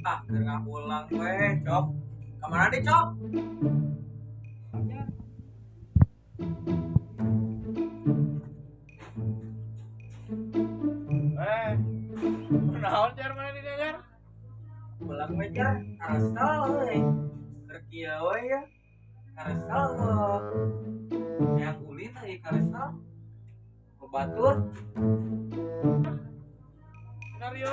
Ah, keur ngapulang we, Cok. Ka mana deh, Cok? Eh, kunaon jar mana di jar? Pulang we, Jar. Karesel euy. Keur kieu we ya. Karesel we. Yang ulin euy karesel. Batur. Skenario.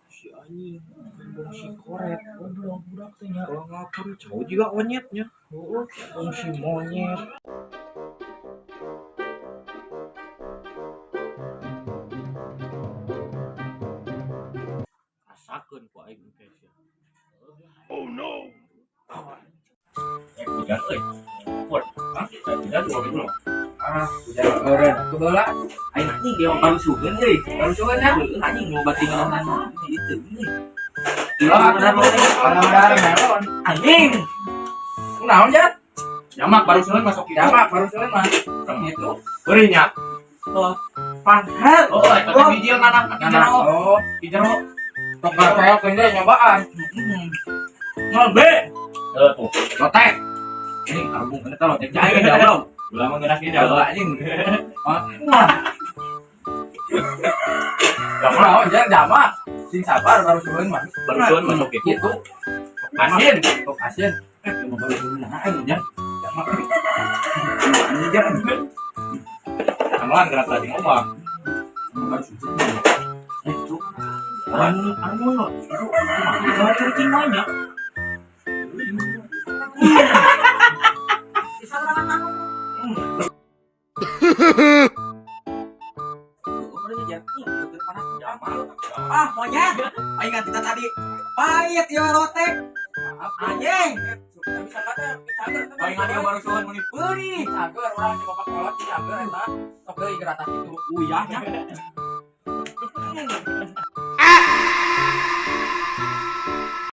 Si anjing, bong si koret, goblok budak teh nya. Kalau ngapur cowok juga onyetnya. Heeh, bong si monyet. Rasakeun ku aing teh sia. Oh no. Eh, hujan euy. Pur. Hah? Hujan dua minggu. Ah, hujan eureun atuh heula. Aing anjing dia baru sugeun euy. Baru sugeun ya. Anjing mau batin itu euy. Ah, benar melon. Anjing. Kunaon jat? Jamak baru suleun masuk kita. Jamak baru suleun mah. Gitu. Beureun nya. Oh, panher. Oh, eta teh bijil nganah di jero. Oh, Di jero. tok kayak kene nyobaan. Nol B. Eh, tuh. Lotek. Ini arbung kena lotek aing jauh. Ulah mah ngeunah ge Jauh jauh. anjing. Wah, Jamak Kunaon jat jamak. Sing sabar baru suleun mah. baru suleun masuk gitu. Gitu. Asin. Tok asin. eh cuma baru sugeun aing nya. Jamak. Anjing jangan. Amalan gerak tadi ngomong. Baru sugeun. Eh, tuh. Anu anu lo. Itu kumaha ciri nya. Ah, monyet. Aing kita tadi pahit ya lotek. Anjing. Tapi kata cager. Aing dia baru suan meuni peurih. Cager urang di bapak kolot di cager eta. Tok deui geura itu. Uyah nya.